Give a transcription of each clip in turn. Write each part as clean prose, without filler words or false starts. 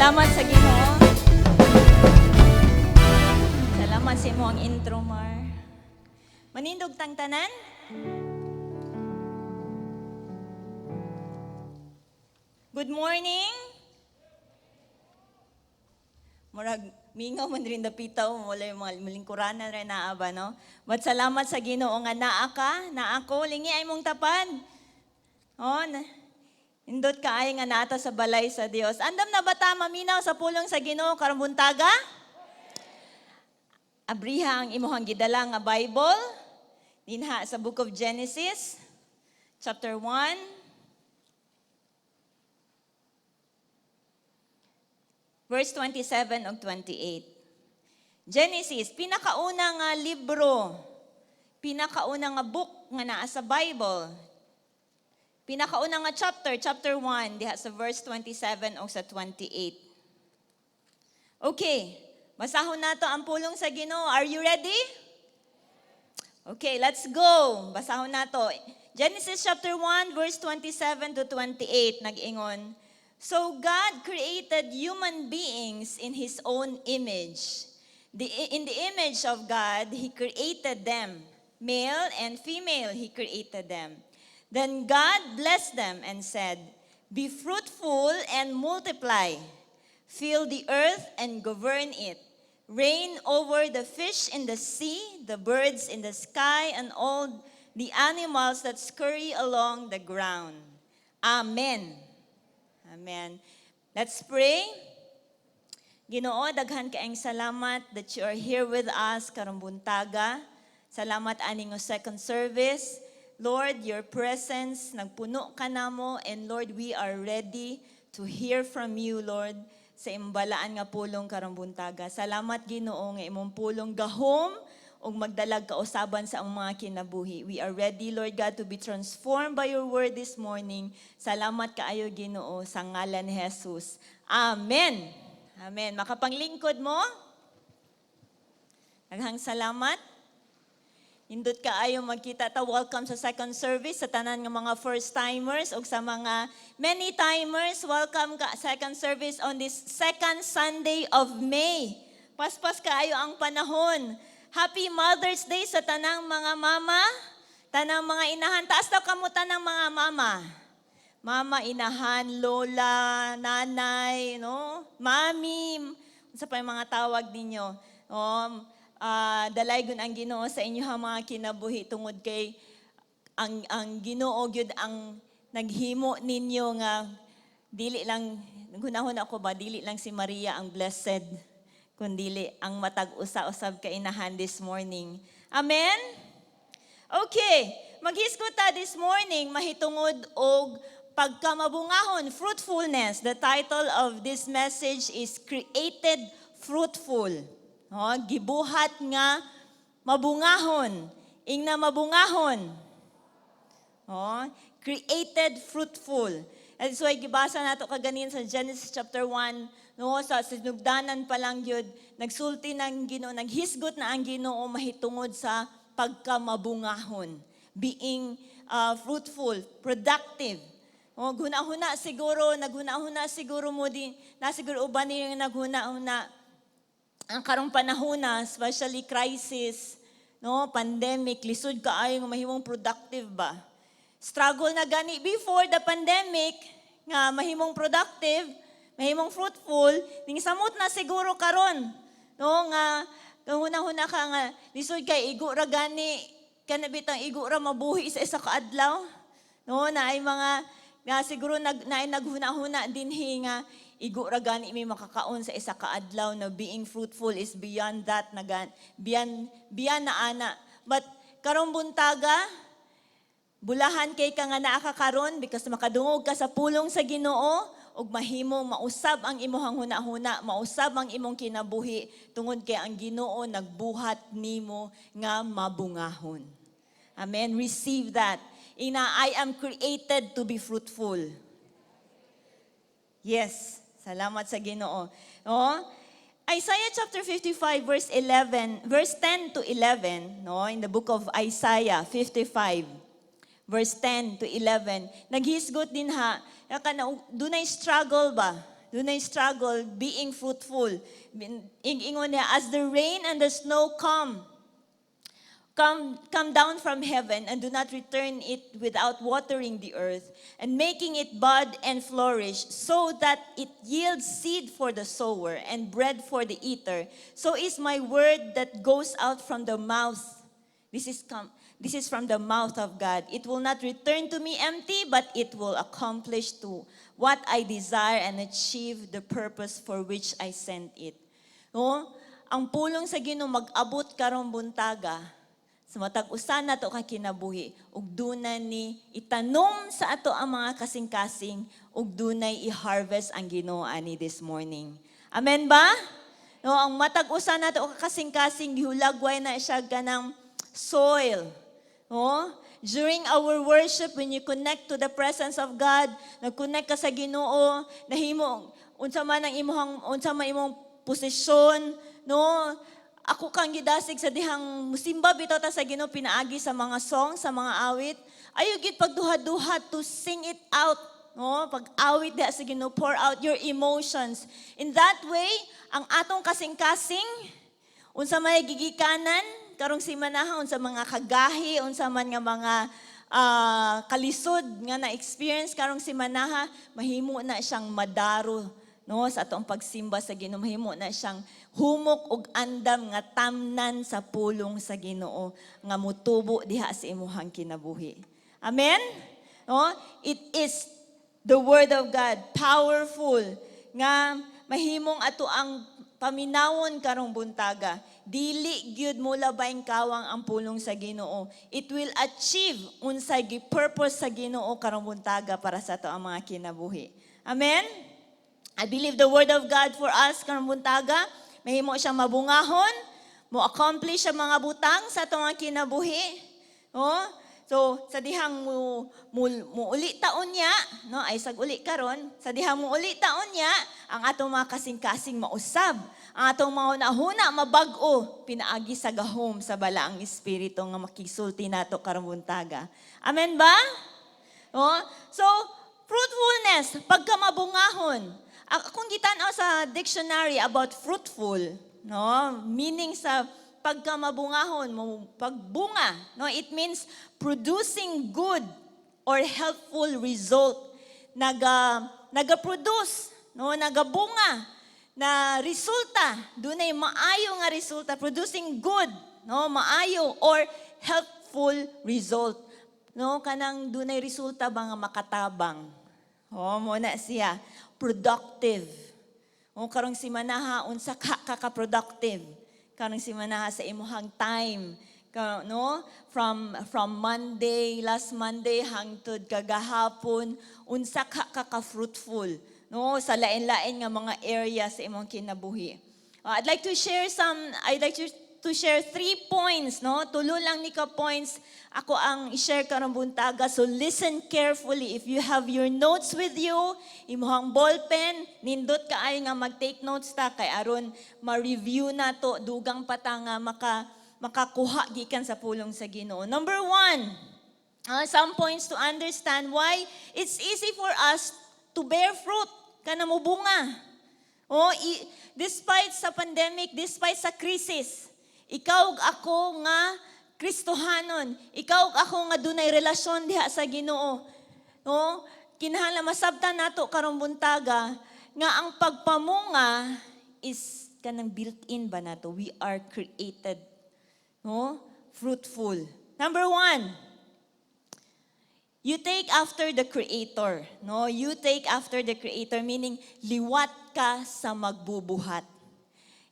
Salamat sa Ginoo. Salamat sa imong intro, Mar. Manindog tang tanan. Good morning. Murag mingaw man rin dapita, wala yung mga malingkuranan rin naa ba, no? But salamat sa Ginoo nga naa ka, naa ko, lingi ay mong tapad. Oh, na, indot ka ay nga naata sa balay sa Dios. Andam na ba ta maminaw sa pulong sa Ginoo karong buntaga? Abriha ang imuhang gidala nga Bible dinha sa Book of Genesis chapter 1, verse 27 ug 28. Genesis, pinakauna nga libro, pinakauna nga book nga naa sa Bible. Pinakauna nga chapter, chapter 1, diha sa verse 27 o sa 28. Okay, basahon nato ang pulong sa Ginoo. Are you ready? Okay, let's go. Basahon nato. Genesis chapter 1, verse 27 to 28, nag-ingon, "So God created human beings in His own image. In the image of God, He created them. Male and female, He created them. Then God blessed them and said, 'Be fruitful and multiply. Fill the earth and govern it. Reign over the fish in the sea, the birds in the sky, and all the animals that scurry along the ground.'" Amen. Amen. Let's pray. Ginoo, daghan kaayong salamat that you are here with us karong buntaga. Salamat ani nga second service. Lord, your presence nagpuno ka namo, and Lord, we are ready to hear from you, Lord, sa imong balaan nga pulong karong buntaga. Salamat, Ginoo, nga imong pulong gahom ug magdalag kausaban sa among mga kinabuhi. We are ready, Lord God, to be transformed by your word this morning. Salamat kaayo, Ginoo, sa ngalan ni Jesus. Amen. Amen. Makapanglingkod mo? Daghang salamat. Indot kaayo magkita ta. Welcome sa second service sa tanan nga mga first timers ug sa mga many timers. Welcome ka second service on this second Sunday of May. Paspas kaayo ang panahon. Happy Mother's Day sa tanang mga mama, tanang mga inahan. Taas daw kamo tanang mga mama. Mama, inahan, lola, nanay, no? Mami, unsa pa yung mga tawag ninyo? Oh, dalaygon ang Ginoo sa inyo mga kinabuhi tungod kay ang Ginoo gyud ang naghimo ninyo nga dili lang, hunahuna ako ba, dili lang si Maria ang blessed, kundili ang matag usa usab ka inahan this morning. Amen. Okay, maghisgot ta this morning mahitungod og pagkamabungahon, fruitfulness. The title of this message is Created Fruitful. No, gibuhat nga mabungahon. Ingna, mabungahon. Oh, created fruitful. That's why gibasa nato kaganin sa Genesis chapter 1, no, sa sinugdanan pa lang gyud, nagsulti ng Ginoo, naghisgot na ang Ginoo mahitungod sa pagkamabungahon, being fruitful, productive. Oh, naghuna-huna siguro, naghuna-huna siguro mo din, na siguro uban niyo naghuna-huna ang karong panahon na, especially crisis, no, pandemic, lisod kaayo nga mahimong productive ba. Struggle na gani before the pandemic nga mahimong productive, mahimong fruitful, ning samot na siguro karon, no, nga huna-huna ka nga lisod kay igo ra gani kana bitang igo ra mabuhi sa isa ka adlaw. No, na ay mga nga siguro naay naghuna-huna dinhi nga igo ra gani may makakaon sa isa ka adlaw, na being fruitful is beyond that na beyond na ana. But karong buntaga, bulahan kay ka nga naa ka karon because makadungog ka sa pulong sa Ginoo ug mahimo mausab ang imong huna-huna, mausab ang imong kinabuhi tungod kay ang Ginoo nagbuhat nimo nga mabungahon. Amen. Receive that. Ina, "I am created to be fruitful." Yes. Salamat sa Ginoo. No? Isaiah chapter 55 verse 11, verse 10 to 11, no, in the book of Isaiah 55 verse 10 to 11. Naghisgot din ha, dunay struggle ba? Dunay struggle being fruitful. Ingon niya, "As the rain and the snow come down from heaven and do not return it without watering the earth and making it bud and flourish, so that it yields seed for the sower and bread for the eater, so is my word that goes out from the mouth." This is from the mouth of God. "It will not return to me empty, but it will accomplish to what I desire and achieve the purpose for which I sent it." No? Ang pulong sa Ginoo mag-abot karong buntaga sa matag usa nato ka kinabuhi ug duna ni itanom sa ato ang mga kasing-kasing ug dunay i-harvest ang Ginoo ani this morning. Amen ba? No, ang matag usa nato ka kasing-kasing gihulagway na siya kanang soil. No? During our worship, when you connect to the presence of God, nag-connect ka sa Ginoo, nahimo unsa man ang imong unsa man imong posisyon, no? Ako kang gidasig sa dihang musimba bitaw ta sa Ginoo pinaagi sa mga song, sa mga awit. Ayo gid pagduha-duha to sing it out, no? Pag-awit diha sa Ginoo, pour out your emotions. In that way, ang atong kasing-kasing unsa may gigikanan karong simanaha, unsa mga kagahi, unsa man nga mga kalisod nga na-experience karong simanaha, mahimo na siyang madaro, no, sa atong pagsimba sa Ginoo. Mahimo na siyang humok ug andam nga tamnan sa pulong sa Ginoo nga mutubo diha sa imuhang kinabuhi. Amen, no? It is the word of God, powerful nga mahimong ato ang paminawon karong buntaga. Dili gyud mo labayng kawang ang pulong sa Ginoo. It will achieve unsay gi-purpose sa Ginoo karong buntaga para sa ato ang mga kinabuhi. Amen. I believe the word of God for us karong buntaga, mahimo siyang mabungahon, mo accomplish ang mga butang sa atong mga kinabuhi. Oh? So, sa dihang mo uli taon niya, no, ay sag uli karon, sa dihang mo uli taon niya, ang atong mga kasing-kasing mausab, ang atong mga hunahuna mabag-o, pinaagi sa gahom sa Balaang Espiritu nga makisulti nato karong buntaga. Amen ba? Oh? So, fruitfulness, pagkamabungahon. Kung gitan-aw sa dictionary about fruitful, no, meaning sa pagkamabungahon, mo pagbunga, no, it means producing good or helpful result. Naga-produce, no, nagabunga na resulta, dunay maayo nga resulta, producing good, no, maayo or helpful result. No, kanang dunay resulta ba nga makatabang. Oh, mo na siya productive. O karong simanaha, unsa ka kaka-productive karong simanaha sa imuhang time? Ka, no? From Monday, last Monday hangtod kagahapon, unsa ka kaka-fruitful, no, sa lain-lain nga mga area sa imong kinabuhi? I'd like to share three points, no? Tulo lang ni ka points ako ang i-share karong buntaga. So listen carefully. If you have your notes with you, imuhang ballpen, nindot kaayo nga mag-take notes ta kay aron ma-review na to, dugang pa ta nga makakuha gikan sa pulong sa Ginoo. Number one, some points to understand why it's easy for us to bear fruit, kana mubunga. Oh, despite sa pandemic, despite sa crisis, ikaw ug ako nga Kristohanon, ikaw ug ako nga dunay relasyon diha sa Ginoo. No? Kinahanglan masabtan nato karong buntaga nga ang pagpamunga is kanang built-in ba nato. We are created, no, fruitful. Number one, you take after the Creator. No, you take after the Creator, meaning liwat ka sa magbubuhat.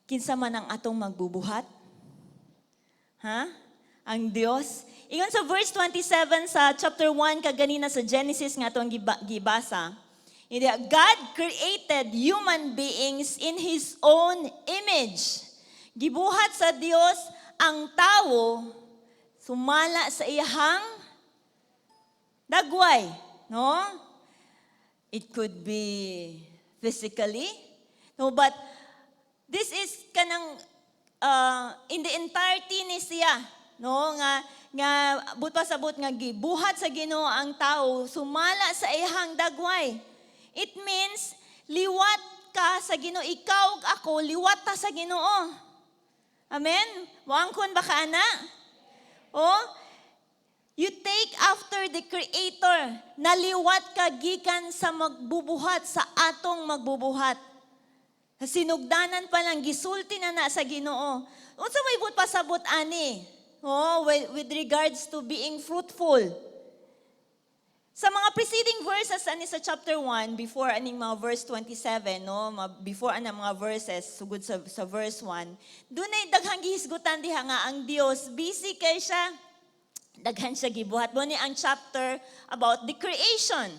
Kinsa man ang atong magbubuhat? Ha? Ang Dios. Ingon sa verse 27 sa chapter 1 kaganina sa Genesis nga atong gibasa. Hindi, God created human beings in His own image. Gibuhat sa Dios ang tawo sumala sa iyahang dagway, no? It could be physically, no, but this is kanang in the entirety ni siya, no, nga but pasabot nga gibuhat sa Ginoo ang tao sumala sa iyahang dagway. It means Liwat ka sa Ginoo, ikaw ug ako, liwat ta sa Ginoo. Amen? Moangkon ba ka ana? Oh, you take after the Creator. Naliwat ka gikan sa magbubuhat, sa atong magbubuhat. Sa sinugdanan pa lang, gisulti na na sa Ginoo. Unsa may buot pasabot ani? Oh, with regards to being fruitful. Sa mga preceding verses ani sa chapter 1, before aning mga verse 27, no, before anang mga verses sugod sa verse 1, dunay daghang gihisgutan diha nga ang Dios busy kay siya. Daghan siya gibuhat. Mao ni ang chapter about the creation.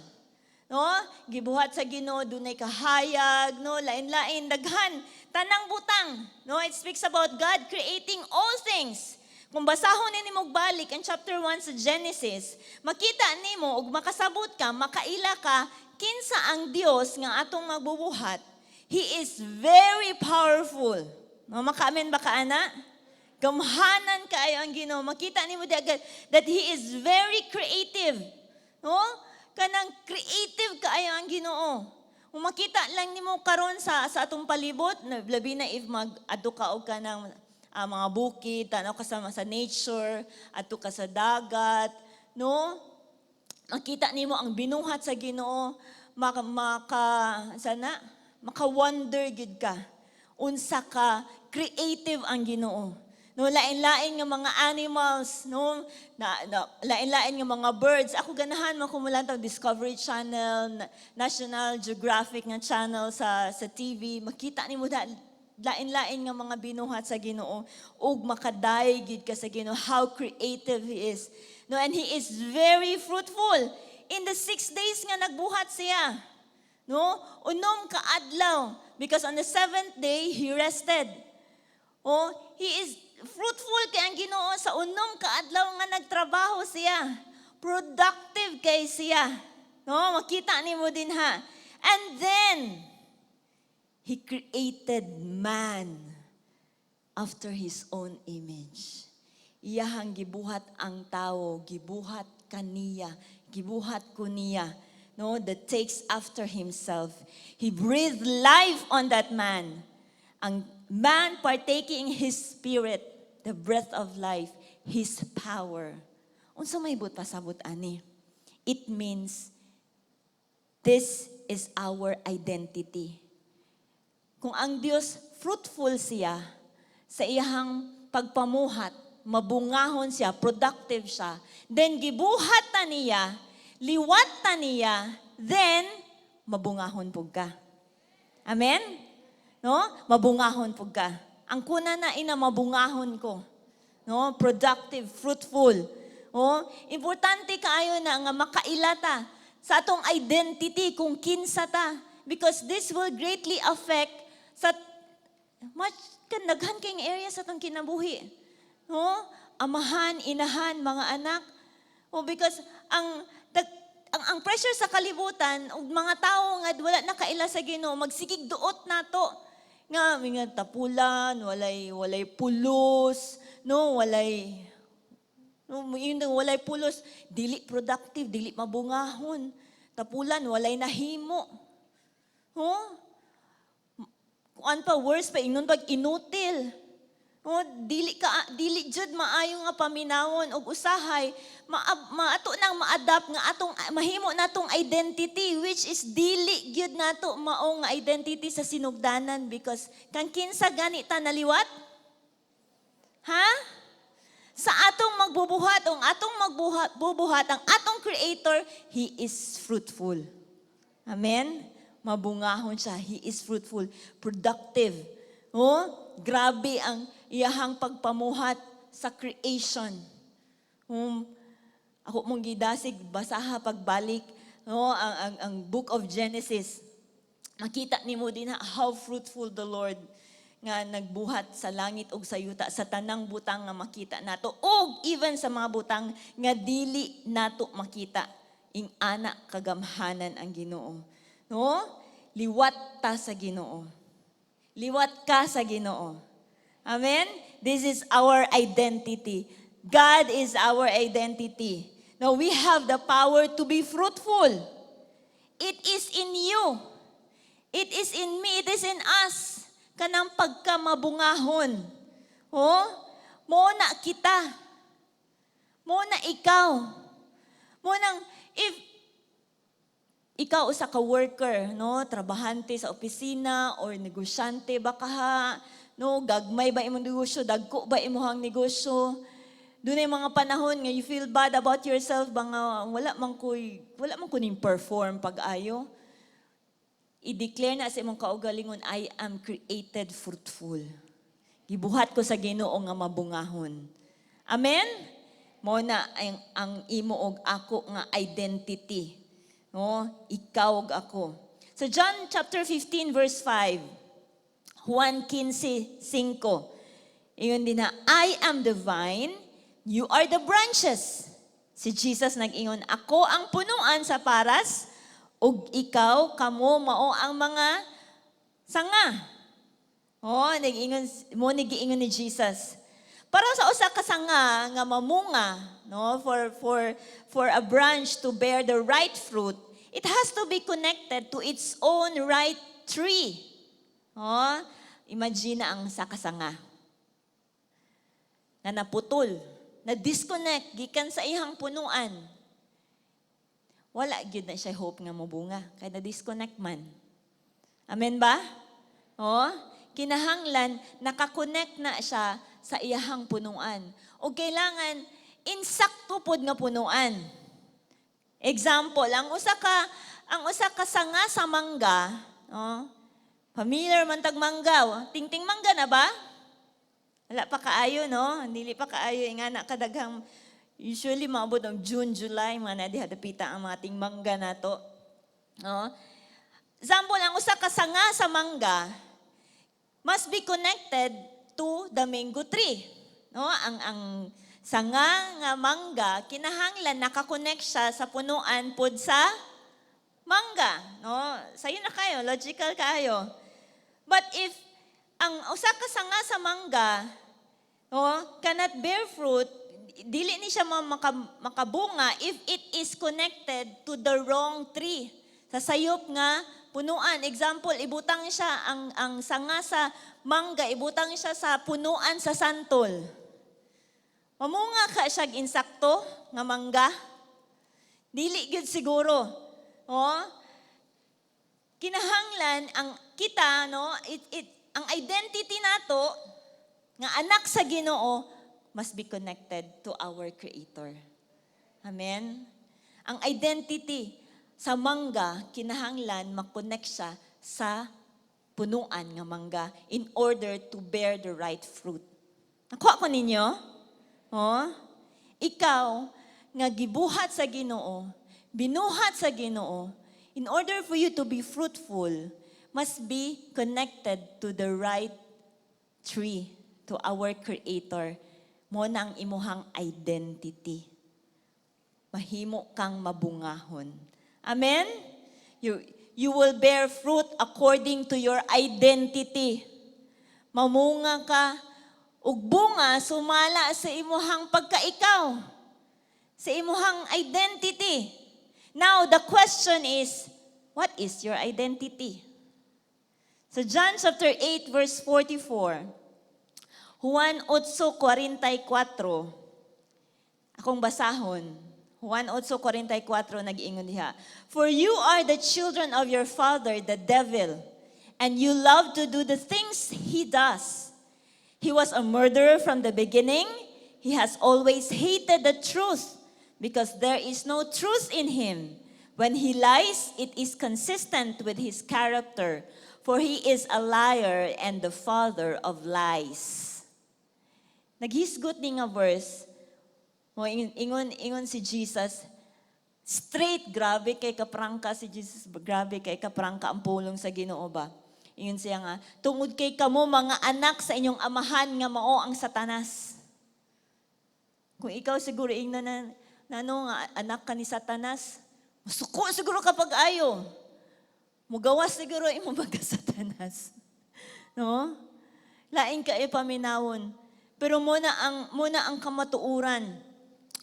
No? Gibuhat sa Ginoo, dunay kahayag, no, lain-lain, daghan tanang butang. No, it speaks about God creating all things. Kung basahon ni nimo balik ang chapter 1 sa Genesis, makita nimo ug makasabot ka, makaila ka kinsa ang Dios nga atong magbubuhat. He is very powerful. No, makaamen ba ka ana? Gamhanan kaayo ang Ginoo. Makita nimo di agad that He is very creative. No? Kanang creative kaayo ang Ginoo. Kung makita lang nimo karon sa atong palibot, labi na if mag-adto ka og kanang mga bukid, tanaw ka sa nature, adto ka sa dagat, no? Makita nimo ang binuhat sa Ginoo, maka sana maka-wonder gid ka. Unsa ka creative ang Ginoo. No, lain-lain nga mga animals, no, na lain-lain nga mga birds. Ako, ganahan man ko mulantaw Discovery Channel, National Geographic nga channel sa TV. Makita nimo da lain-lain nga mga binuhat sa Ginoo ug makadayeg gid ka sa Ginoo how creative He is. No, and He is very fruitful. In the 6 days nga nagbuhat siya. No? 6 ka adlaw, because on the seventh day He rested. Oh, He is fruitful kay ang Ginoo sa 6 ka adlaw nga nagtrabaho siya. Productive kay siya. No, makita nimo din ha. And then He created man after His own image. Iyahang gibuhat ang tao, gibuhat kaniya, gibuhat ko niya, no, that takes after Himself. He breathed life on that man. Ang man partaking His spirit, the breath of life, His power. Unsa may buot pasabot ani? It means this is our identity. Kung ang Dios fruitful siya sa iyahang pagpamuhat, mabungahon siya, productive siya, then gibuhat ta niya, liwat ta niya, then mabungahon pug ka. Amen? No? Mabungahon pug ka. Ang kuna na ina, mabungahon ko. No? Productive, fruitful. Oh, importante kaayo na nga makaila ta sa atong identity kung kinsa ta, because this will greatly affect sa much kan daghan kayong area sa atong kinabuhi. No? Amahan, inahan, mga anak. Oh, because ang pressure sa kalibutan ug mga tawo nga wala nakaila sa Ginoo, magsigig duot nato nga mga tapulan, walay pulos, no, walay, no, yun nga, walay pulos, dili productive, dili mabungahon. Tapulan, walay nahimo. Huh? Kuan pa, worse pa, ingnon pag inutil. Oh, dili jud maayo nga paminawon ug usahay maato nang ma-adapt nga atong mahimo natong identity, which is dili gyud nato mao nga identity sa sinugdanan, because kang kinsa gani ta naliwat? Ha? Sa atong magbubuhat, ang atong magbuhat, bubuhat, ang atong Creator, He is fruitful. Amen? Mabungahon siya. He is fruitful, productive. Oh, grabe ang iyahang pagpamuhat sa creation. Ako mong gidasig, basaha pagbalik, no, ang Book of Genesis. Makita nimo din na how fruitful the Lord nga nagbuhat sa langit ug sa yuta, sa tanang butang nga makita nato ug even sa mga butang nga dili nato makita. Ing ana kagamhanan ang Ginoo, no? Liwat ta sa Ginoo. Liwat ka sa Ginoo. Amen. This is our identity. God is our identity. Now we have the power to be fruitful. It is in you. It is in me, it is in us. Kanang pagkamabungahon. Oh, mao na kita. Mao na ikaw. Mao nang, if ikaw usa ka worker, no, trabahante sa opisina or negosyante ba ka ha, no, gagmay ba imong negosyo, dagko ba imong negosyo? Dunay mga panahon nga you feel bad about yourself ba nga wala man ko ning perform pag-ayo. I-declare na sa imong kaugalingon, "I am created fruitful. Gibuhat ko sa Ginoo nga mabungahon." Amen? Mao na ang imo og ako nga identity. No? Ikaw ug ako. So John chapter 15 verse 5. Juan 15:5. Ingon din na, "I am the vine, you are the branches." Si Jesus nag-ingon, "Ako ang punuan sa paras, ug ikaw, kamo, mao ang mga sanga." Oh, nag-ingon mao ni giingon ni Jesus. Para sa usa ka sanga nga mamunga, no, for a branch to bear the right fruit, it has to be connected to its own right tree. Oh, imagine na ang usa ka sanga na naputol, na disconnect gikan sa iyang punuan. Wala gyud na siya hope nga mobunga kay na disconnect man. Amen ba? Oh, kinahanglan naka-connect na siya sa iyahang punuan. O kailangan insakto pod nga punuan. Example, ang usa ka sanga sa mangga, oh, familiar man tag mangga, tingting mangga na ba? Wala pa kaayo, no? Dili pa kaayo nga na kadaghang. Usually maabot ang June, July, mga na diha dapita ang mga tingmangga nato. No? Example, ang usa ka sanga sa mangga must be connected to the mango tree. No? Ang sanga nga mangga kinahanglan naka-connect siya sa punuan pod sa mangga, no? Sayo na kayo, logical kayo. But if ang usa ka sanga sa mangga, no, cannot bear fruit, dili ni siya makabunga if it is connected to the wrong tree. Sa sayop nga punuan. Example, ibutang siya ang sanga sa mangga, ibutang siya sa punuan sa santol. Mamunga ka siya insakto nga mangga? Dili gyud siguro. Oh? Kinahanglan ang kita, no, it ang identity nato nga anak sa Ginoo must be connected to our Creator. Amen. Ang identity sa mangga, kinahanglan ma-connect siya sa punuan nga mangga in order to bear the right fruit. Nakuha ko ninyo? Oh? Ikaw nga gibuhat sa Ginoo, binuhat sa Ginoo, in order for you to be fruitful, must be connected to the right tree, to our Creator. Mao na ang imuhang identity. Mahimo kang mabungahon. Amen? You will bear fruit according to your identity. Mamunga ka ug bunga sumala sa imuhang pagkaikaw, sa imuhang identity. Now, the question is, what is your identity? So John chapter 8 verse 44. Juan 8:44. Akong basahon. Juan 8:44, nag-ingon diha, "For you are the children of your father, the devil, and you love to do the things he does. He was a murderer from the beginning. He has always hated the truth because there is no truth in him. When he lies, it is consistent with his character, for he is a liar and the father of lies." Naghisgot ni nga verse, mo ingon si Jesus, straight, grabe kay kaprangka si Jesus, grabe kay kaprangka ang pulong sa Ginoo ba. Ingon siya nga, "Tungod kay kamo mga anak sa inyong amahan nga mao ang Satanas." Kung ikaw siguro ingnan na ano nga anak ka ni Satanas, masuko siguro kapag ayo. Mugawas siguro imo baga Satanas. No? Lain ka paminawon. Pero mao na ang kamatuoran.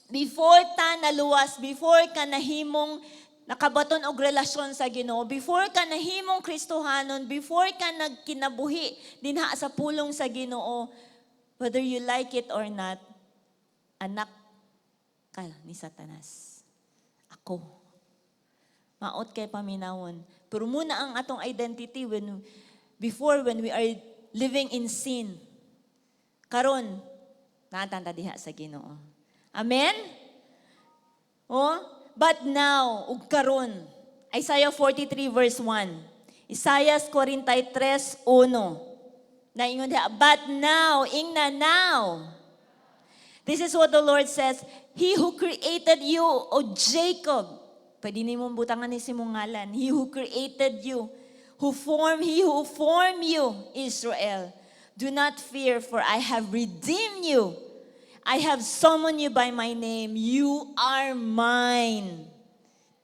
Before ta naluwas, before ka nahimong nakabaton og relasyon sa Ginoo, before ka nahimong Kristohanon, before ka nagkinabuhi dinha sa pulong sa Ginoo, whether you like it or not, anak ka ni Satanas. Ako. Maot kay paminawon. Pero mao na ang atong identity when before, when we are living in sin. Karon, naa ta diha sa Ginoo. Amen? Oh, but now, ug karon, Isaiah 43 verse 1. Isaiah 43:1. Naingon diha, "But now," ingna, "now." This is what the Lord says, "He who created you, O Jacob." Pwede nimo butangan ni si mong ngalan. "He who created you, He who formed you, Israel. Do not fear, for I have redeemed you. I have summoned you by my name. You are mine."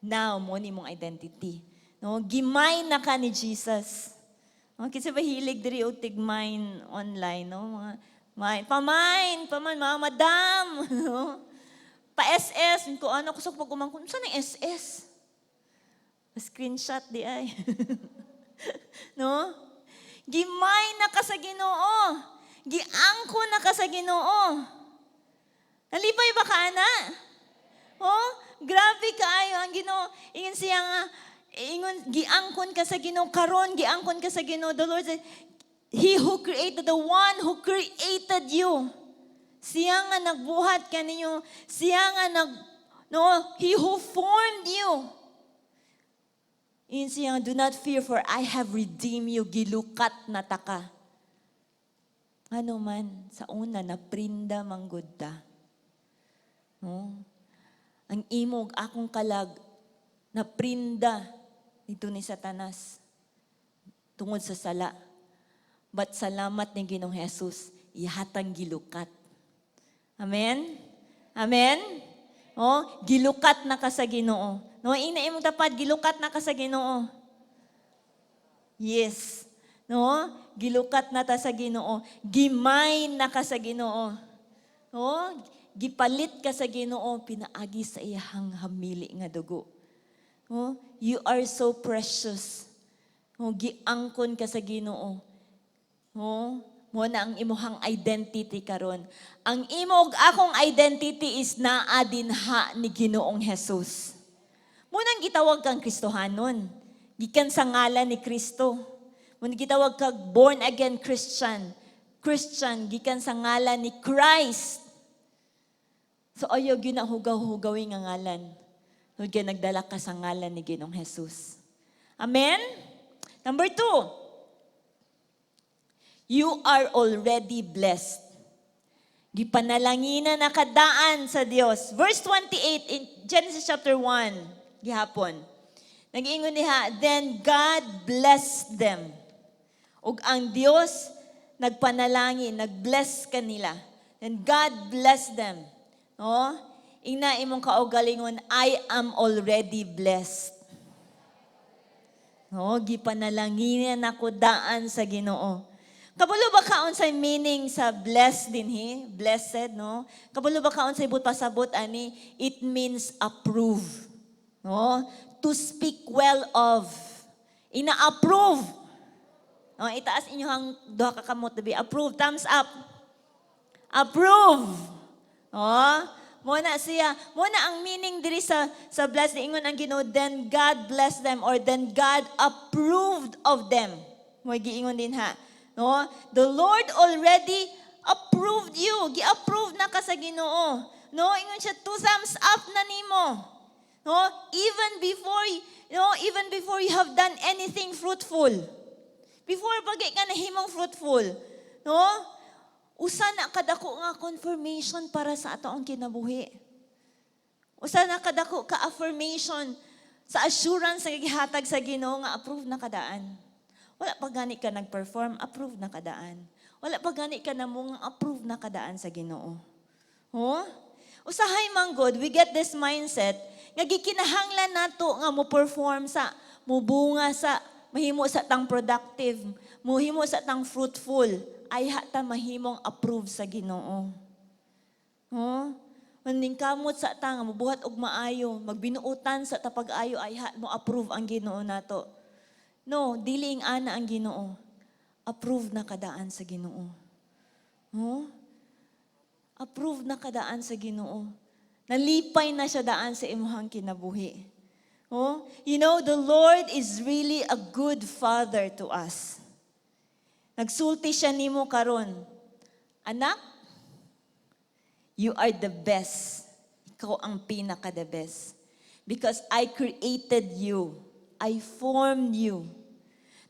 Now, mao ni mong identity. No, gi-mine na ka ni Jesus. No, kinsa ba hilig diri og tig-mine online, no? Mga mine, pa-mine, pa-mine, mga madam, no? Pa-SS, ko ano kusog pag umangkon, saan ang SS? Screenshot diay, no? Gi-mine na ka sa Ginoo. Giangko na ka sa Ginoo. Nalipay ba ka, ana? Oh, grabe kaayo ang Ginoo. Ingon siya nga, ingon, giangkon ka sa Ginoo karon, giangkon ka sa Ginoo. The Lord said, "He who created, the one who created you." Siya nga nagbuhat kaninyo, siya nga nag, no, He who formed you. Ingon siya nga, "Do not fear, for I have redeemed you." Gilukat na ta ka. Ano man, sa una, naprinda manggod ta. No? Ang imong akong kalag, naprinda nito ni Satanas tungod sa sala. But salamat ni Ginoong Jesus, ihatang gilukat. Amen? Amen? Oh, gilukat na ka sa Ginoo. No, ina imong tapad, gilukat na ka sa Ginoo. Yes. No? Gilukat na ta sa Ginoo. Gi-mine na ka sa Ginoo. No? Gipalit ka sa Ginoo pinaagi sa iyahang hamili nga dugo. No? You are so precious. No? Giangkon ka sa Ginoo. No? Mao na ang imuhang identity karon. Ang imo ug akong identity is naa dinha ni Ginoong Jesus. Mao nang gitawag kang Kristohanon. Gikan sa ngalan ni Kristo. Mao nang gitawag kag born again Christian. Christian gikan sa ngalan ni Christ. So ayaw gyud na hugaw-hugawi nga ngalan. Tungod kay nagdala ka sa ngalan ni Ginoong Jesus. Amen? Number 2, you are already blessed. Gipanalanginan na ka daan sa Dios. Verse 28 in Genesis chapter 1, gihapon. Nag-ingon diha, "Then God blessed them." Ug ang Dios nagpanalangin, nag-bless kanila. Then God blessed them. No? Ingna imong kaugalingon, "I am already blessed." No, gipanalanginan ako daan sa Ginoo. Kabalo ba ka unsay meaning sa blessed dinhi? Blessed, no? Kabalo ba ka unsay buot pasabot ani? It means approve. No? To speak well of. Ina-approve. No, itaas inyong duha ka kamot be approve. Thumbs up. Approve. Oh, mao na siya. Mao na ang meaning diri sa blessed. Ingon ang Ginoo, "Then God blessed them," or "Then God approved of them." Mo giingon dinha. No? The Lord already approved you. Gi-approve na ka sa Ginoo. No, ingon siya, two thumbs up na nimo. No, even before you have done anything fruitful. Before pa ka nahimong fruitful. No? Usa na kadako nga confirmation para sa atoang kinabuhi. Usa na kadako ka affirmation sa assurance nga gihatag sa Ginoo nga approve na ka daan. Wala pa gani ka nag-perform, approve na ka daan. Wala pa gani ka namunga, approve na ka daan sa Ginoo. Huh? Usahay man god, we get this mindset nga gikinahanglan nato nga mo perform sa, mubunga sa, mahimo sa tang productive, muhimo sa tang fruitful, ayha ta mahimong approve sa Ginoo. Huh? Maningkamot sa ta nga mobuhat og maayo, magbinuotan sa ta pag-ayo ayha mo approve ang Ginoo nato. No, dili ing ana ang Ginoo. Approve na ka daan sa Ginoo. No? Approve na ka daan sa Ginoo. Nalipay na siya daan sa imuhang kinabuhi. Oh, the Lord is really a good father to us. Nagsulti siya nimo karon. "Anak, you are the best. Ikaw ang pinaka the best. Because I created you. I formed you.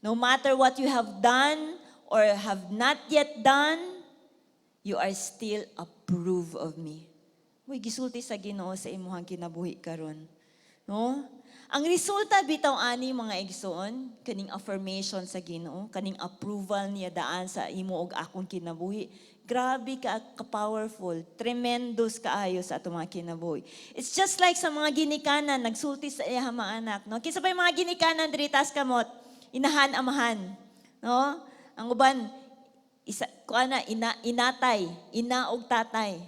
No matter what you have done or have not yet done, you are still approved of me." Uy, gisulti sa Ginoo sa imuhang kinabuhi karon. No? Ang resulta bitaw ani, mga igsoon, kaning affirmation sa Ginoo, kaning approval niya daan sa imo og akong kinabuhi. Grabe ka ka-powerful, tremendous kaayo sa atong mga kinabuhi. It's just like sa mga ginikanan, nagsulti sa iyang mga anak, no? Kinsa pa yung mga ginikanan diri, taas kamot? Inahan, amahan, no? Ang uban isa kuan na ina, inatay, ina og tatay.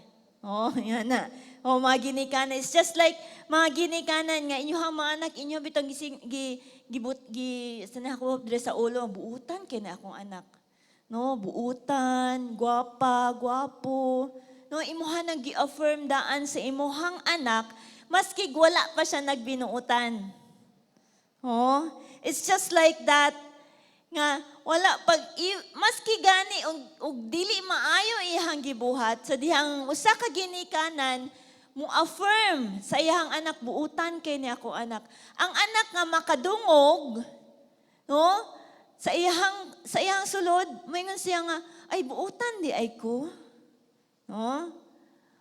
Oh, yan na. Oh, mga ginikanan. It's just like mga ginikanan nga inyong mga anak, inyo bitong gising gi gibut gi sana ako dire sa ulo, "Buutan kay na akong anak." No, buutan, gwapa, gwapo. No, imuha nang gi-affirm daan sa imuhang anak maski wala pa siya nagbinuutan. Oh, it's just like that nga wala pag maski gani og dili maayo iyang gibuhat sa dihang usa ka ginikanan mo affirm sa iyang anak, "Buutan kay ni ako anak." Ang anak nga makadungog, no, sa iyang sulod moingon siya nga, "Ay, buutan diay ko," no?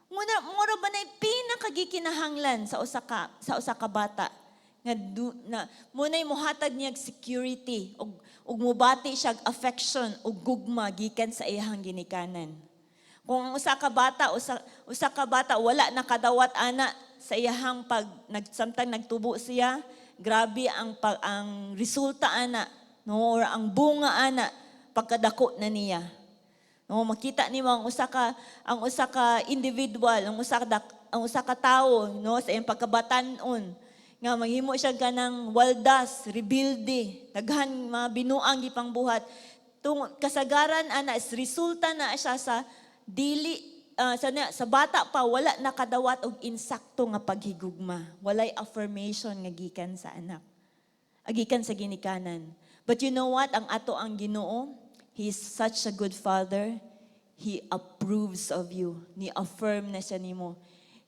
Muna mura ba na pinakagikinahanglan sa usa ka bata nga du, na muna'y mohatag niya og security ug mobati siya og affection ug gugma gikan sa iyang ginikanan. Kung ang usa ka bata wala nakadawat ana sa iyang pag nagsamtang nagtubo siya, grabe ang resulta ana, no, or ang bunga ana pagkadako na niya. No, makita nimo ang usa ka individual, ang usa ka tawo, no, sa iyang pagkabatan-on nga maghimo siya kanang waldas, rebelde, daghan mga binuang gipangbuhat. Tung kasagaran ana is resulta na siya sa dili sa bata pa wala nakadawat og insakto nga paghigugma. Walay affirmation nga gikan sa anak. Agikan sa ginikanan. But you know what? Ang ato ang Ginoo, He is such a good father. He approves of you. Ni-affirm na siya nimo.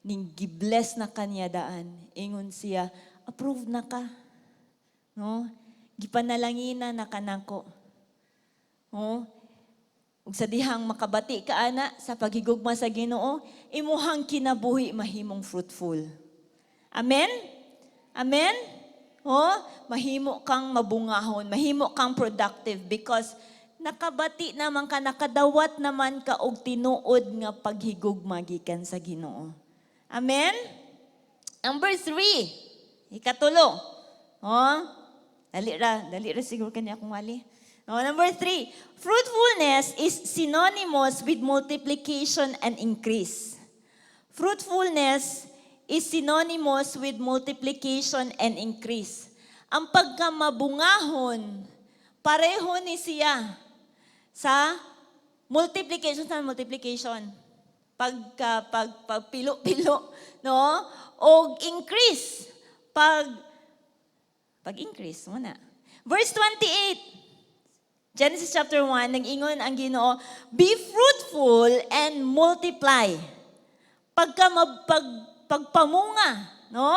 Ning gibless na kaniya daan. Ingon siya, "Approved na ka." No? Gipanalangina na kanako. No? Ug sa dihang makabati ka ana sa paghigugma sa Ginoo, imuhang kinabuhi mahimong fruitful. Amen? Amen? Oh, mahimo kang mabungahon, mahimo kang productive because nakabati naman ka, nakadawat naman ka og tinuod nga paghigugma gikan sa Ginoo. Amen? Number 3, ikatulo. Oh, dali ra siguro kanya akong wali. Oh, number 3, fruitfulness is synonymous with multiplication and increase. Fruitfulness is synonymous with multiplication and increase. Ang pagkamabungahon, pareho ni siya sa multiplication sa multiplication. Pagka pag pagpilo-pilo, no? Og increase. Pag increase mo na. Verse 28, Genesis chapter 1, nag-ingon ang Ginoo, "Be fruitful and multiply." Pagka pagpamunga, no?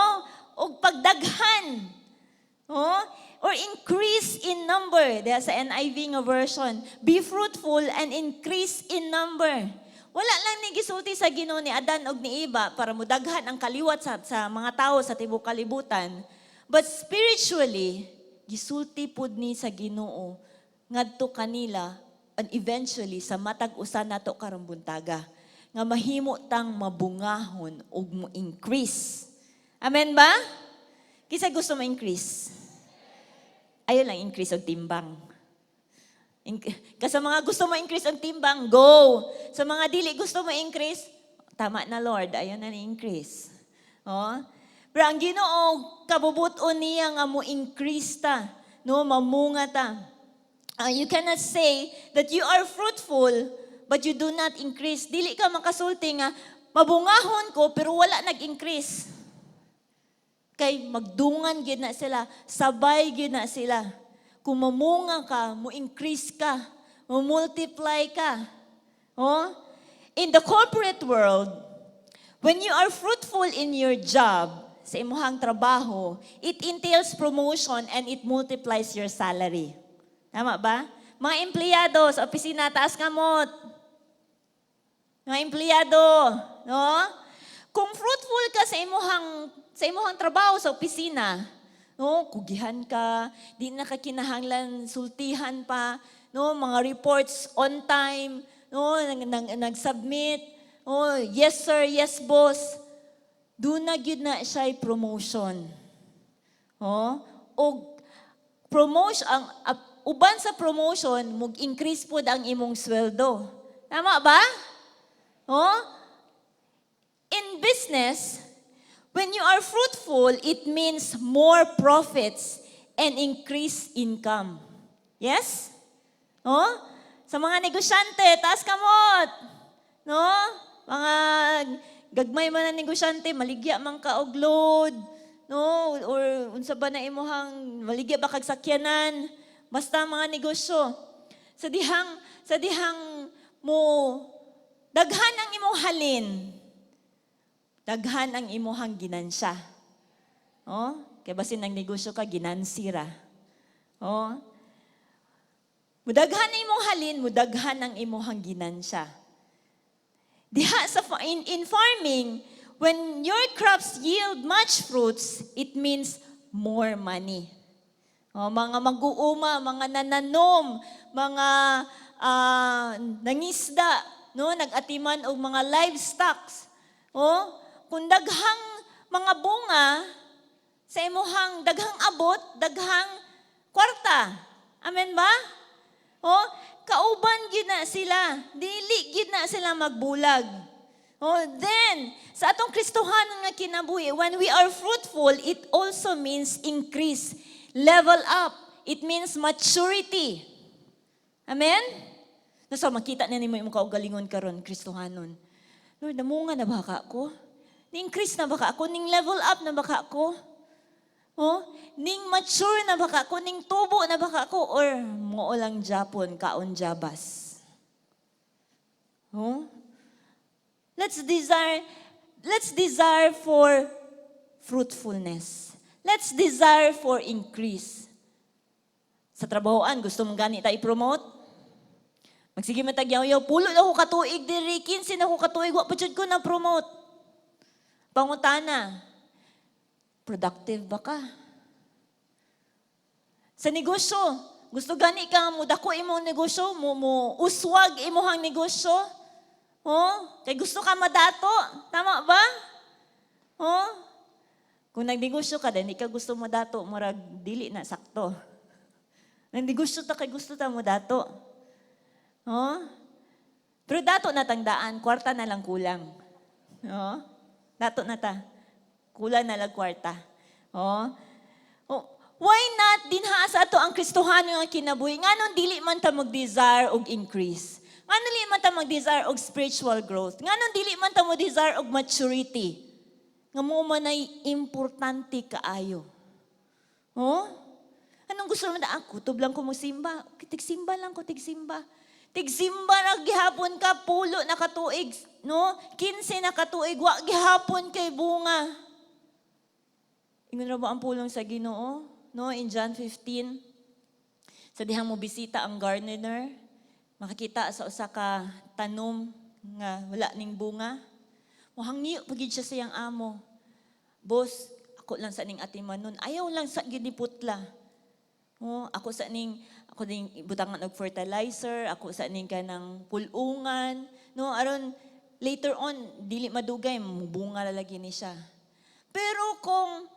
Og pagdaghan, no? Or increase in number. Diha sa NIV nga version. "Be fruitful and increase in number." Wala lang ni gisulti sa Ginoo ni Adan og ni Eva para mudaghan ang kaliwat sa mga tao sa tibuok kalibutan. But spiritually, gisulti pud ni sa Ginoo ngadto kanila and eventually sa matag usa nato karong buntaga nga mahimo tang mabungahon ug mo increase. Amen ba? Kinsa gusto mo increase? Ayaw lang increase og timbang. Sa mga gusto mo increase ang timbang, go. Sa mga dili gusto mo increase, Tama na, Lord, ayaw na ni-increase. Oh? Pero ang Ginoo, kabubuton niya nga mo increase ta, no, mamunga ta. You cannot say that you are fruitful but you do not increase. Dili ka makasulti nga mabungahon ko pero wala nag-increase. Kay magdungan gyud na sila, sabay gyud na sila. Kung mamunga ka, mo increase ka, mo multiply ka. Oh? In the corporate world, when you are fruitful in your job, sa imuhang trabaho, it entails promotion and it multiplies your salary. Tama ba? Mga empleyado sa opisina, taas kamot. Mga empleyado, no? Kung fruitful ka sa imuhang trabaho sa opisina, no, kugihan ka, di na ka kinahanglan sultihan pa, no, mga reports on time, no, nag-submit, oh, "Yes sir, yes boss." Duna gyud na siya promotion. Oh, og promotion ang uban sa promotion, mug-increase pod ang imong sweldo. Tama ba? Oh? In business, when you are fruitful, it means more profits and increased income. Yes? Oh? Sa mga negosyante, taas kamot. No? Mga gagmay man na negosyante, maligya man ka og load, no? Or unsa ba na imuhang maligya ba kag sakyanan? Basta mga negosyo. Sa dihang mo daghan ang imong halin, daghan ang imuhang ginansya. Oh, kay basin ang negosyo ka, ginansira. Oh. Mudaghan ang imong halin, mudaghan ang imuhang ginansya. Diha sa in farming, when your crops yield much fruits, it means more money. Oh, mga mag-uuma, mga nananom, mga nangisda, no, nag-atiman og mga livestocks. Oh, kung daghang mga bunga sa imuhang daghang abot, daghang kwarta. Amen ba? Oh, kauban gyud na sila. Dili gyud na sila magbulag. Oh, then, sa atong Kristohanon nga kinabuhi, when we are fruitful, it also means increase, level up. It means maturity. Amen? Nasa makita na nimo imong kaugalingon karon, Kristohanon. Lord, namunga na ba ka ako? Ning-increase na ba ka ako? Ning level up na ba ka ako? Oh, ning mature na ba ka ako? Ning tubo na ba ka ako? Or mao lang japon, kaon jabas? Oh? Let's desire for fruitfulness. Let's desire for increase. Sa trabahoan, gusto mong gani ta i-promote? Magsige man tag yaw, "Pulo na ko katuig diri, 15 na ko katuig, wa pa jud ko na promote." Pangutana, productive ba ka? Sa negosyo, gusto gani ka mo dako imong negosyo, mo uswag imong negosyo? Oh, kay gusto ka madato, tama ba? Oh? Kung nagnegosyo ka, dili ka gusto mo dato, murag dili na sakto. Nagnegosyo ta kay gusto ta mo dato. Oh? Pero dato na tangdaan, kwarta na lang kulang. Oh? Dato na ta. Kulang na lang kwarta. Oh? Oh, why not dinha sa ato ang Kristohano nga kinabuhi? Nganong dili man ta mag-desire og increase? Nganong dili man ta mag-desire og spiritual growth? Nganong dili man ta mo-desire og maturity? Nga mao man ay importante kaayo. Oh? Anong gusto mo na? Ah, kutob lang ko mo simba. Tigsimba lang ko, tigsimba. Tigsimba na gihapon ka, 10 na katuig, no? 15 na katuig, wa gihapon kay bunga. Ingon ra ba ang pulong sa Ginoo? No, in John 15, sa dihang mo bisita ang gardener, makakita sa usa ka tanom nga wala ning bunga. Mohangyo pagid siya sa iyang amo. "Boss, ako lang sa ning atimanon. Ayaw lang sa gyud ni putla. Oh, ako ning butangan og fertilizer, ako sa ning kanang pulungan, no, aron later on dili madugay mubunga la lagi ni siya." Pero kung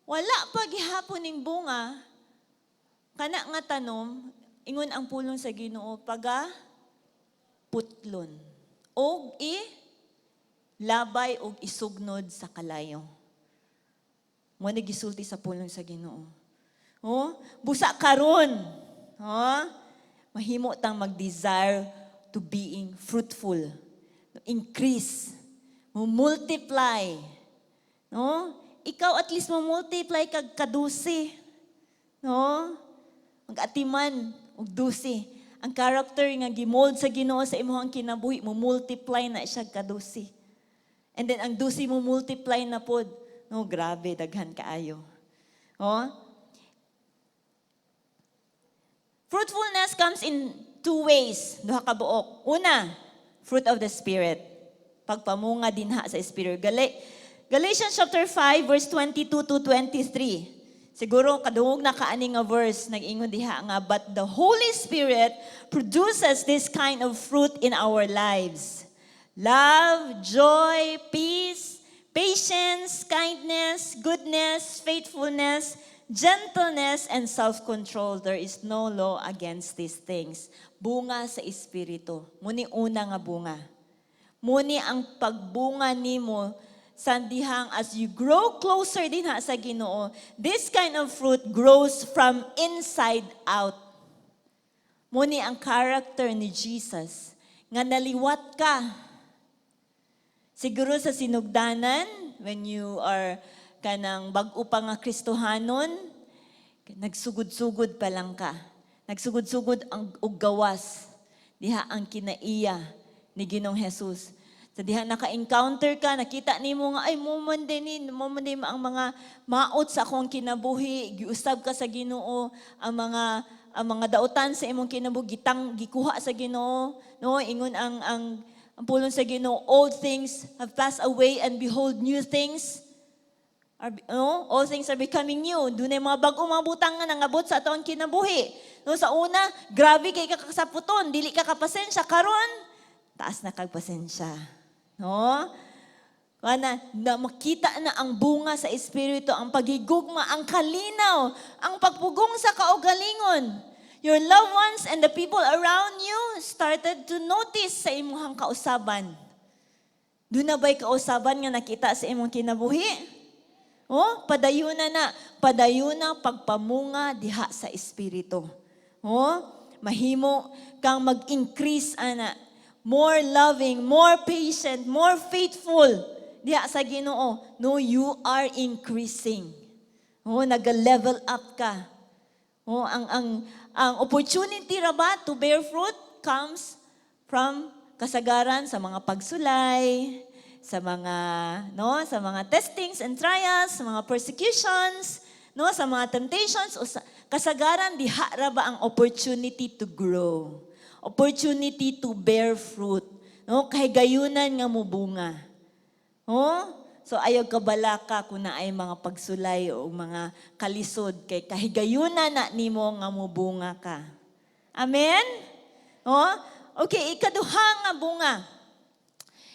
wala pa gihapon ning bunga, kana nga tanom, ingon ang pulong sa Ginoo, paga putlon og i Labay og isugnod sa kalayo. Mao na gisulti sa pulong sa Ginoo. Oh, busa karon. Oh, mahimo tang mag-desire to being fruitful. Increase. Mo multiply. No? Ikaw, at least mo multiply kag kadusi. No? Mag-atiman og dusi. Ang character nga gimold sa Ginoo sa imong kinabuhi, mo multiply na siya kadusi. And then ang dusi mo multiply na pod. No, grabe, daghan kaayo. Oh? Fruitfulness comes in two ways, duha ka buok. Una, fruit of the Spirit. Pagpamunga dinha sa Spirit. Galatians chapter 5 verse 22 to 23. Siguro kadungog na kaani nga verse, nag-ingon diha nga, "But the Holy Spirit produces this kind of fruit in our lives: love, joy, peace, patience, kindness, goodness, faithfulness, gentleness, and self-control. There is no law against these things." Bunga sa Espiritu. Mao ni una nga bunga. Mao ni ang pagbunga nimo sa dihang as you grow closer dinha sa Ginoo, this kind of fruit grows from inside out. Mao ni ang character ni Jesus nga naliwat ka. Siguro sa sinugdanan, when you are kanang bag-o pa nga Kristohanon, nagsugod-sugod pa lang ka. Nagsugod-sugod ang og gawas diha ang kinaiya ni Ginoong Jesus. Sa diha naka-encounter ka, nakita nimo nga ay mo man din ang mga maot sa akong kinabuhi, giusab ka sa Ginoo, ang mga dautan sa imong kinabuhi gitang gikuha sa Ginoo, no? Ingon ang pulong sa Ginoo, "All things have passed away and behold, new things are, no? All things are becoming new." Dunay mga bag-o mga butang nga nangabot sa atong kinabuhi. No, sa una, grabe kay ka kasaputon, dili ka kapasensya. Karon, taas na kag pasensya. No? Kana, na makita na ang bunga sa Espiritu, ang pagigugma, ang kalinaw, ang pagpugong sa kaugalingon. Your loved ones and the people around you started to notice sa imong kausaban. Duna ba'y kausaban nga nakita sa imong kinabuhi? Oh, padayon na na, padayon na pagpamunga diha sa Espiritu. Oh, mahimo kang mag-increase ana, more loving, more patient, more faithful diha sa Ginoo. No, you are increasing. Oh, naga-level up ka. Oh, ang opportunity ra ba to bear fruit comes from kasagaran sa mga pagsulay, sa mga, no, sa mga testings and trials, sa mga persecutions, no, sa mga temptations o sa kasagaran diha ra ba ang opportunity to grow. Opportunity to bear fruit. No, kahigayunan nga mobunga. Oh? So ayaw kabalaka kung naay mga pagsulay o mga kalisod kay kahigayunan na nimo nga mobunga ka. Amen? Oh? Okay, ikaduha nga bunga.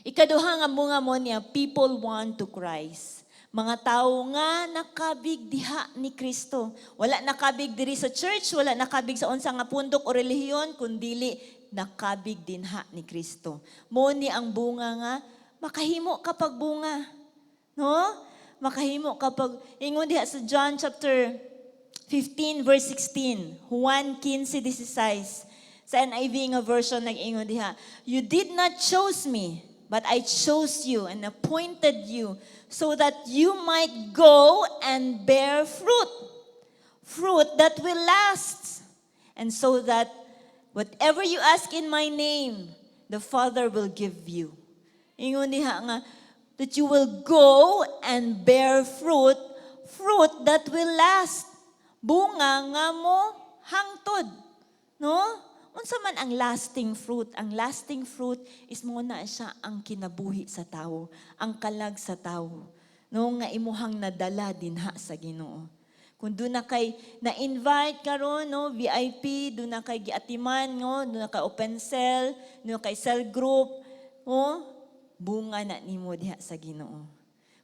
Ikaduha nga bunga mao niya, people won to Christ. Mga tao nga nakabig diha ni Kristo. Wala nakabig diri sa church, wala nakabig sa unsa nga pundok o relihiyon, kundili nakabig dinha ni Kristo. Mao ni ang bunga nga makahimo kapag bunga. No? Makahimo kapag ingon diha sa John chapter 15 verse 16, Juan 15:16. Sa NIV nga version, nag-ingon diha, "You did not choose me, but I chose you and appointed you so that you might go and bear fruit, fruit that will last. And so that whatever you ask in my name, the Father will give you." Ingon diha nga, that you will go and bear fruit, fruit that will last. Bunga nga mo hangtod. No? Unsa man ang lasting fruit? Ang lasting fruit is mao na siya ang kinabuhi sa tao, ang kalag sa tao. No, nga imuhang nadala dinha sa Ginoo. Kung duna kay na-invite karon, no, VIP, duna kay giatiman, no, duna kay open cell, duna kay cell group, oh, bunga na nimo diha sa Ginoo.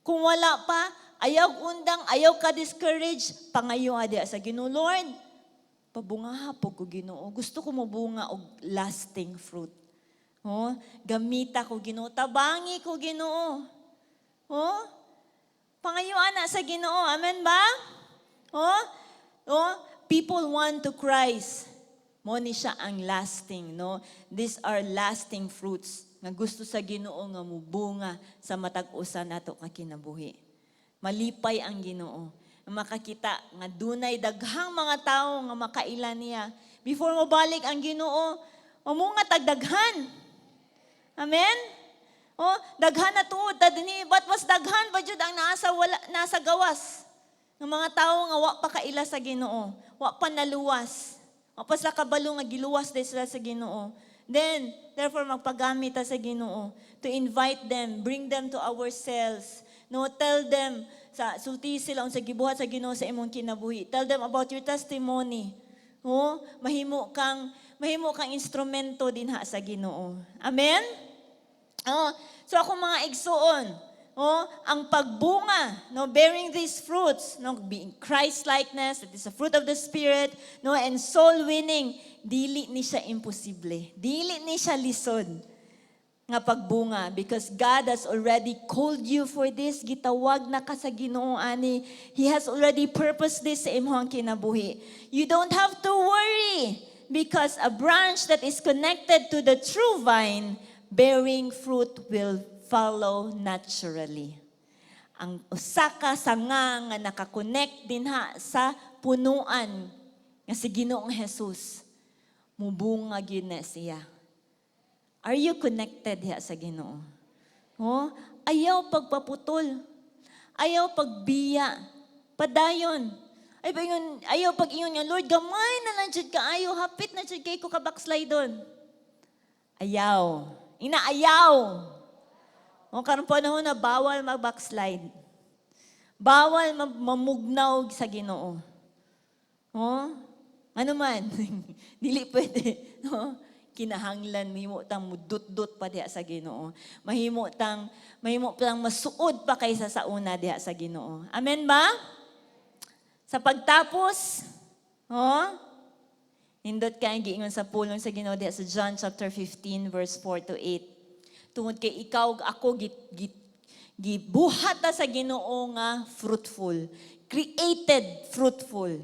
Kung wala pa, ayaw undang, ayaw ka discourage, pangayo diha sa Ginoo, "Lord, pabungaha po ko, Ginoo. Gusto ko mobunga og lasting fruit." Oh, gamita ko, Ginoo, tabangi ko, Ginoo. Oh, pangayuan na sa Ginoo. Amen ba? Oh, oh, people want to Christ. Mao ni siya ang lasting, no? These are lasting fruits nga gusto sa Ginoo nga mubunga sa matag usa nato ka kinabuhi. Malipay ang Ginoo makakita nga dunay daghang mga tawo nga makaila niya. Before mo balik ang Ginoo, mamunga tag daghan. Amen? Oh, daghan na tuod ta dinhi, but mas daghan pa jud ang nasa wala nasa gawas ng mga tawo nga wa pa kaila sa Ginoo, wa pa naluwas. Wa pa sa kabalo nga giluwas diay sila sa Ginoo. Then, therefore, magpagamit ta sa Ginoo to invite them, bring them to ourselves. No, tell them sa sulti sila unsa gibuhat sa Ginoo sa imong kinabuhi. Tell them about your testimony. Oh, mahimo kang instrumento dinha sa Ginoo. Amen? Oh, so ako, mga igsuon, oh, ang pagbunga, no, bearing these fruits, no, being Christ-likeness, that is a fruit of the Spirit, no, and soul winning, dili ni siya imposible. Dili ni siya lisod nga pagbunga because God has already called you for this. Gitawag na ka sa Ginoo ani. He has already purposed this sa imong kinabuhi. You don't have to worry because a branch that is connected to the true vine, bearing fruit will follow naturally. Ang usa ka sanga nga naka-connect dinha sa punuan nga si Ginoong Jesus, mubunga gyud na siya. Are you connected diha sa Ginoo? Oh, ayaw pagpaputol. Ayaw pagbiya. Padayon. Ay ba yun, ayaw pag ingon nga, "Lord, gamay na lang jud kaayo, hapit na jud kay ko ka backslide doon." Ayaw. Ina ayaw. O karon panahon na bawal mag-backslide. Bawal mamugnaw sa Ginoo. Oh? Ano man, dili pwede, no? Kinahanglan mahimo tang mudut-dut pa diha sa Ginoo. Mahimo tang masuod pa kaysa sa una diha sa Ginoo. Amen ba? Sa pagtapos, oh, nindot kay giingon sa pulong sa Ginoo diha sa John chapter 15 verse 4 to 8. Tungod kay ikaw ug ako gibuhat ta sa Ginoo nga fruitful, created fruitful.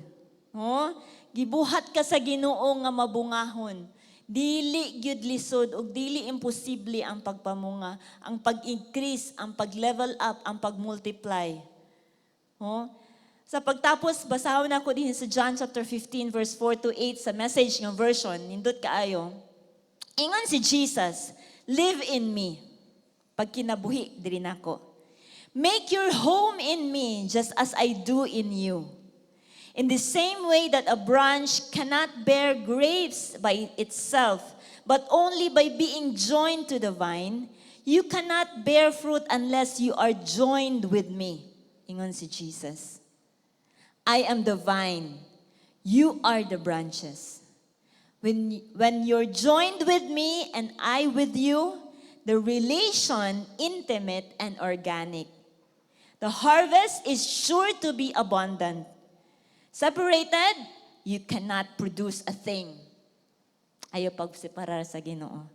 Oh, gibuhat ka sa Ginoo nga mabungahon. Dili gyud lisod ug dili imposible ang pagpamunga, ang pag-increase, ang pag-level up, ang pag-multiply. Oh? Sa pagtapos, basahon nako din sa John chapter 15 verse 4 to 8 sa Message nga version, nindot kaayo. Ingon si Jesus, "Live in me." Pagkinabuhi diri nako. "Make your home in me just as I do in you. In the same way that a branch cannot bear grapes by itself, but only by being joined to the vine, you cannot bear fruit unless you are joined with me." Ingon si Jesus. "I am the vine. You are the branches. When you're joined with me and I with you, the relation intimate and organic. The harvest is sure to be abundant. Separated, you cannot produce a thing." Ayaw pagseparar sa Ginoo.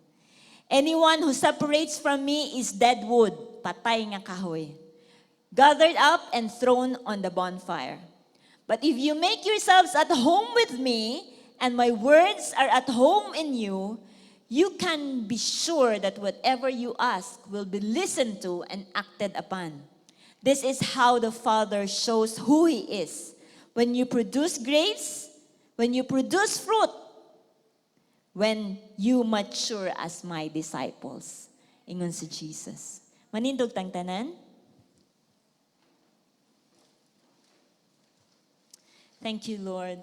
"Anyone who separates from me is dead wood," patay nga kahoy, "gathered up and thrown on the bonfire. But if you make yourselves at home with me, and my words are at home in you, you can be sure that whatever you ask will be listened to and acted upon. This is how the Father shows who He is. When you produce grapes, when you produce fruit, when you mature as my disciples." Ingon si Jesus. Manindog tang tanan. Thank you, Lord.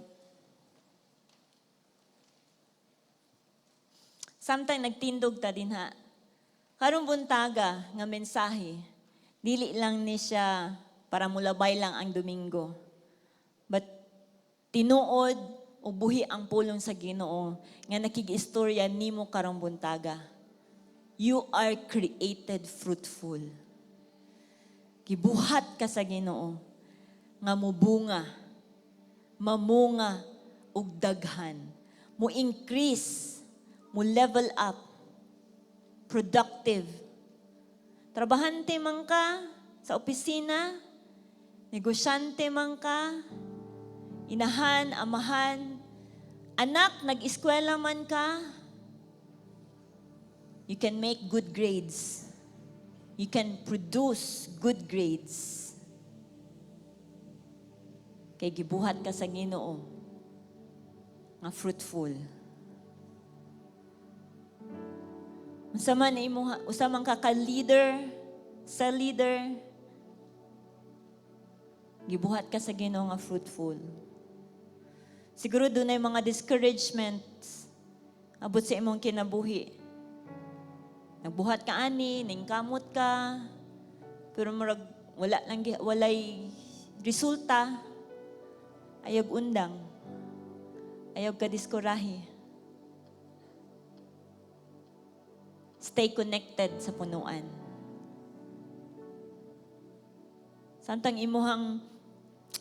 Samtang nagtindog ta dinha, karong buntaga nga mensahe, dili lang ni siya para mulabay lang ang Domingo. But tinuod o buhi ang pulong sa Ginoo nga nakig-istorya nimo karong buntaga. You are created fruitful. Gibuhat ka sa Ginoo nga mubunga, mamunga og daghan, mo increase, mo level up. Productive. Trabahante man ka sa opisina, negosyante man ka, inahan, amahan, anak, nag-eskwela man ka, you can make good grades. You can produce good grades. Kay gibuhat ka sa Ginoo nga fruitful. Unsa man imo, usa man ka ka leader, sa leader, gibuhat ka sa Ginoo nga fruitful. Siguro dunay mga discouragements abot sa imong kinabuhi. Nagbuhat ka ani, ningkamot ka, pero murag wala lang walay resulta. Ayog undang. Ayog ka diskurahi. Stay connected sa punuan. Samtang imuhang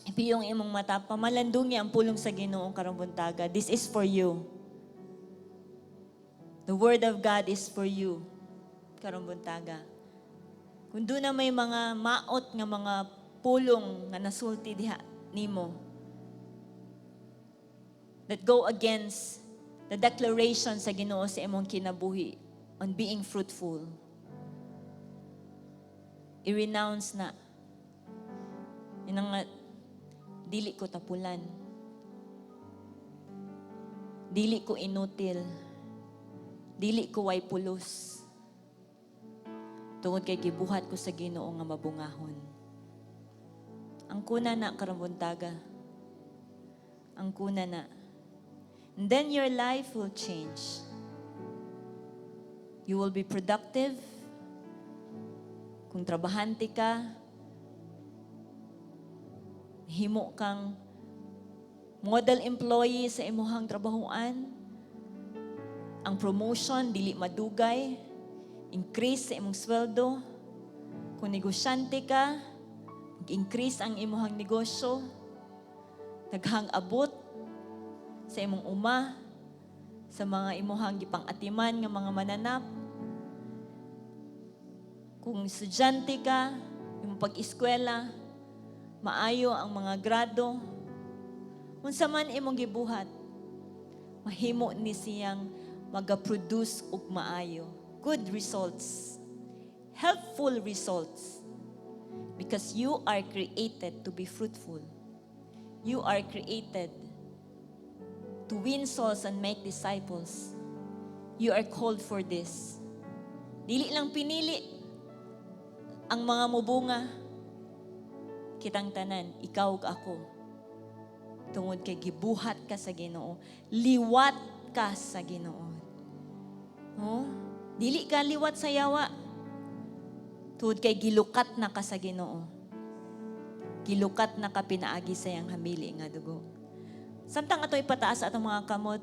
ipiyong imong mata, pamalandungi ang pulong sa Ginoo karong buntaga. This is for you. The word of God is for you karong buntaga. Kung duna may mga maot nga mga pulong nga nasulti diha nimo that go against the declaration sa Ginoo sa imong kinabuhi on being fruitful, i-renounce na. Yun nga, dili ko tapulan. Dili ko inutil. Dili ko way pulos. Tungod kay gibuhat ko sa Ginoo nga mabungahon. Ang kuna na karong buntaga. Ang kuna na. And then your life will change. You will be productive. Kung trabahante ka, himo kang model employee sa imuhang trabahoan. Ang promotion dili madugay, increase sa imong sweldo. Kung negosyante ka, mag-increase ang imuhang negosyo. Daghang abot sa imong uma, sa mga imuhang gipang-atiman nga mga mananap. Kung estudyante ka, imong pag-eskwela, maayo ang mga grado. Unsa man imong gibuhat, mahimo ni siyang maga-produce og maayo. Good results. Helpful results. Because you are created to be fruitful. You are created to win souls and make disciples. You are called for this. Dili lang pinili ang mga mubunga. Kitang tanan, ikaw ug ako. Tungod kay gibuhat ka sa Ginoo, liwat ka sa Ginoo. No? Dili ka liwat sa yawa. Tungod kay gilukat na ka sa Ginoo. Gilukat na ka pinaagi sa iyang hamili nga dugo. Samtang ato ipataas atong mga kamot.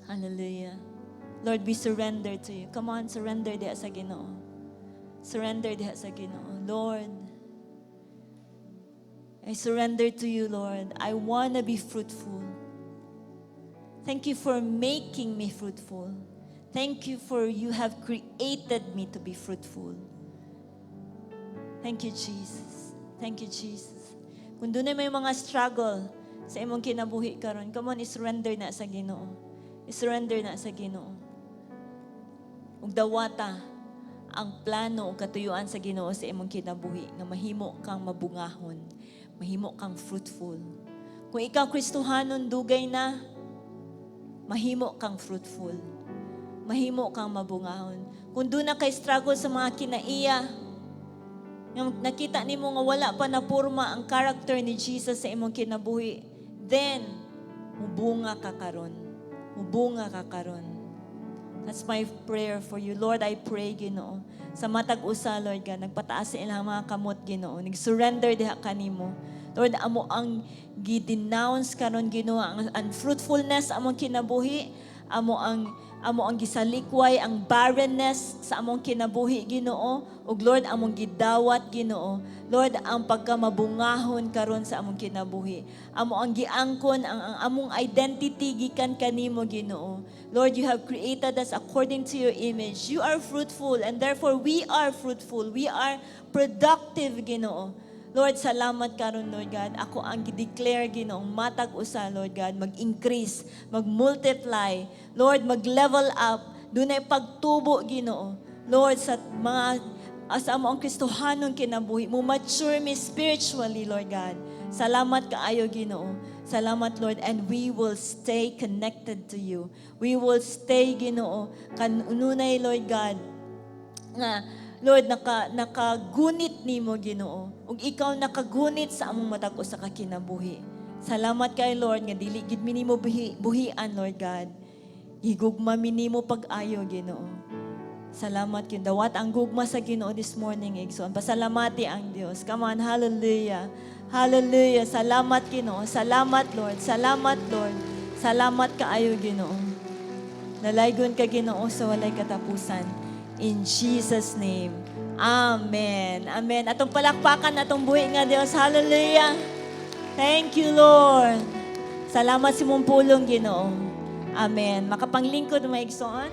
Hallelujah. Lord, we surrender to you. Come on, surrender diha sa Ginoo. Surrender diha sa Ginoo. Lord, I surrender to you, Lord. I want to be fruitful. Thank you for making me fruitful. Thank you for you have created me to be fruitful. Thank you, Jesus. Thank you, Jesus. Kung dunay may mga struggle sa imong kinabuhi karon, come on, i-surrender na sa Ginoo. I-surrender na sa Ginoo. Ug dawata ang plano ug katuyuan sa Ginoo sa imong kinabuhi nga mahimo kang mabungahon, mahimo kang fruitful. Kung ikaw Kristohanon dugay na, mahimo kang fruitful. Mahimo kang mabungahon. Kung duna kay struggle sa mga kinaiya, nga nakita nimo nga wala pa napurma ang character ni Jesus sa imong kinabuhi, then mubunga ka karon. Mubunga ka karon. That's my prayer for you. Lord, I pray, Ginoo, sa matag usa, Lord God, nagpataas sa ilang mga kamot, Ginoo. Nag-surrender diha kanimo. Lord, amo ang gi-denounce karon, Ginoo, ang unfruitfulness among kinabuhi, Amo ang gisalikway ang barrenness sa among kinabuhi, Ginoo, ug Lord, among gidawat, Ginoo, Lord, ang pagkamabungahon karon sa among kinabuhi. Amo ang giangkon ang among identity gikan kanimo, Ginoo. Lord, you have created us according to your image. You are fruitful and therefore we are fruitful. We are productive, Ginoo. Lord, salamat karon, Lord God. Ako ang gi-declare, Ginoong matag usa, Lord God, mag-increase, mag-multiply. Lord, mag-level up. Dunay pagtubo, Ginoo. Lord, sa mga sa among Kristohanong kinabuhi, mo mature mi spiritually, Lord God. Salamat kaayo, Ginoo. Salamat, Lord, and we will stay connected to you. We will stay, Ginoo, kanunay, Lord God, nga Lord, nakagunit nimo, Ginoo, ug ikaw nakagunit sa among matag usa ka kinabuhi. Salamat kay Lord nga dili gid mi nimo buhian, Lord God. Gigugma mi nimo pag-ayo, Ginoo. Salamat kay dawat ang gugma sa Ginoo this morning, igsoon. Pasalamati ang Dios. Come on, hallelujah. Hallelujah. Salamat, Ginoo. Salamat, Lord. Salamat, Lord. Salamat kaayo, Ginoo. Dalaygon ka, Ginoo, sa walay katapusan. In Jesus' name. Amen. Amen. Atong palakpakan atong buhi nga Dios. Hallelujah. Thank you, Lord. Salamat sa imong pulong, Ginoo. Amen. Makapanglingkod, mga igsoon.